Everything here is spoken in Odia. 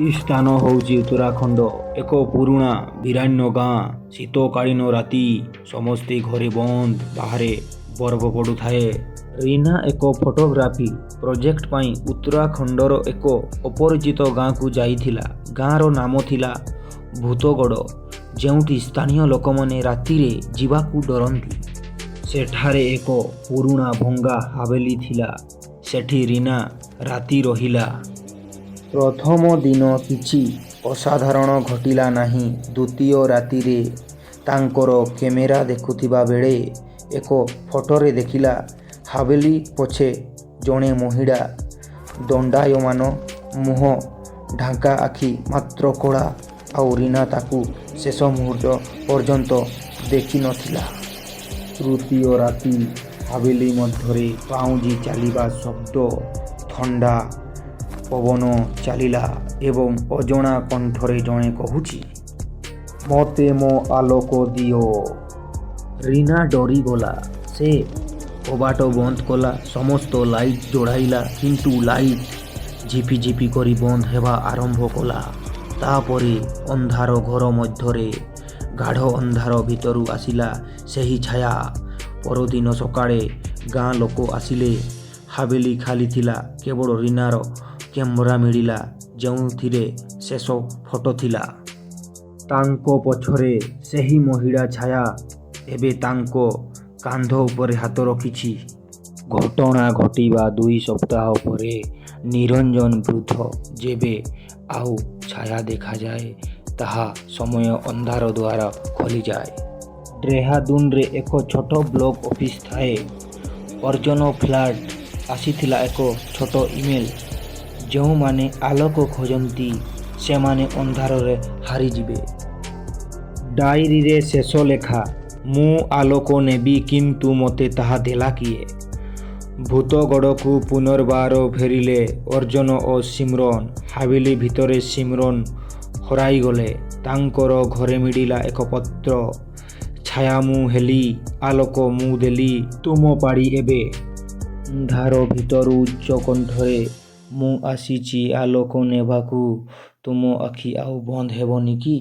ସ୍ଥାନ ହେଉଛି ଉତ୍ତରାଖଣ୍ଡ, ଏକ ପୁରୁଣା ବୀରାନ ଗାଁ। ଶୀତକାଳୀନ ରାତି, ସମସ୍ତେ ଘରେ ବନ୍ଦ, ବାହାରେ ବରଫ ପଡ଼ୁଥାଏ। ରୀନା ଏକ ଫଟୋଗ୍ରାଫି ପ୍ରୋଜେକ୍ଟ ପାଇଁ ଉତ୍ତରାଖଣ୍ଡର ଏକ ଅପରିଚିତ ଗାଁକୁ ଯାଇଥିଲା। ଗାଁର ନାମ ଥିଲା ଭୂତଗଡ଼, ଯେଉଁଠି ସ୍ଥାନୀୟ ଲୋକମାନେ ରାତିରେ ଯିବାକୁ ଡରନ୍ତି। ସେଠାରେ ଏକ ପୁରୁଣା ଭଙ୍ଗା ହାବେଲି ଥିଲା। ସେଠି ରୀନା ରାତି ରହିଲା। ପ୍ରଥମ ଦିନ କିଛି ଅସାଧାରଣ ଘଟିଲା ନାହିଁ। ଦ୍ୱିତୀୟ ରାତିରେ ତାଙ୍କର କ୍ୟାମେରା ଦେଖୁଥିବା ବେଳେ ଏକ ଫଟୋରେ ଦେଖିଲା, ହାବେଲି ପଛେ ଜଣେ ମହିଳା ଦଣ୍ଡାୟମାନ, ମୁହଁ ଢାଙ୍କା, ଆଖି ମାତ୍ର କଳା। ଆଉ ରୀନା ତାକୁ ଶେଷ ମୁହୂର୍ତ୍ତ ପର୍ଯ୍ୟନ୍ତ ଦେଖିନଥିଲା। ତୃତୀୟ ରାତି ହାବେଲି ମଧ୍ୟରେ ପାଉଁଜି ଚାଲିବା ଶବ୍ଦ, ଥଣ୍ଡା ପବନ ଚାଲିଲା ଏବଂ ଅଜଣା କଣ୍ଠରେ ଜଣେ କହୁଛି, "ମୋତେ ମୋ ଆଲୋକ ଦିଅ।" ରୀନା ଡରିଗଲା। ସେ କବାଟ ବନ୍ଦ କଲା, ସମସ୍ତ ଲାଇଟ୍ ଜଳାଇଲା, କିନ୍ତୁ ଲାଇଟ୍ ଝିପିଝିପି କରି ବନ୍ଦ ହେବା ଆରମ୍ଭ କଲା। ତାପରେ ଅନ୍ଧାର ଘର ମଧ୍ୟରେ ଗାଢ଼ ଅନ୍ଧାର ଭିତରୁ ଆସିଲା ସେହି ଛାୟା। ପରଦିନ ସକାଳେ ଗାଁ ଲୋକ ଆସିଲେ। ହାବେଲି ଖାଲି ଥିଲା, କେବଳ ରୀନାର କ୍ୟାମେରା ମିଳିଲା, ଯେଉଁଥିରେ ଶେଷ ଫଟୋ ଥିଲା। ତାଙ୍କ ପଛରେ ସେହି ମହିଳା ଛାୟା ଏବେ ତାଙ୍କ କାନ୍ଧ ଉପରେ ହାତ ରଖିଛି। ଘଟଣା ଘଟିବା 2 ସପ୍ତାହ ପରେ ନିରଞ୍ଜନ ବୃଦ୍ଧ, ଯେବେ ଆଉ ଛାୟା ଦେଖାଯାଏ, ତାହା ସମୟ ଅନ୍ଧାର ଦ୍ୱାର ଖୋଲିଯାଏ। ଡେହ୍ରାଡୁନରେ ଏକ ଛୋଟ ବ୍ଲକ ଅଫିସ ଥାଏ। ଅର୍ଜୁନ ଫ୍ଲାଟ ଆସିଥିଲା ଏକ ଛୋଟ ଇମେଲ, "ଯେଉଁମାନେ ଆଲୋକ ଖୋଜନ୍ତି, ସେମାନେ ଅନ୍ଧାରରେ ହାରିଯିବେ।" ଡାଏରୀରେ ଶେଷ ଲେଖା, "ମୁଁ ଆଲୋକ ନେବି, କିନ୍ତୁ ମୋତେ ତାହା ଦେଲା କିଏ?" ଭୂତଗଡ଼କୁ ପୁନର୍ବାର ଫେରିଲେ ଅର୍ଜୁନ ଓ ସିମ୍ରନ୍। ହାବେଲି ଭିତରେ ସିମ୍ରନ୍ ହରାଇଗଲେ। ତାଙ୍କର ଘରେ ମିଳିଲା ଏକ ପତ୍ର, "ଛାୟା ମୁଁ ହେଲି, ଆଲୋକ ମୁଁ ଦେଲି, ତୁମ ପାଳି ଏବେ।" ଅନ୍ଧାର ଭିତରୁ ଉଚ୍ଚ କଣ୍ଠରେ, "ମୁଁ ଆସିଛି ଆଲୋକ ନେବାକୁ, ତୁମ ଆଖି ଆଉ ବନ୍ଦ ହେବନି କି?"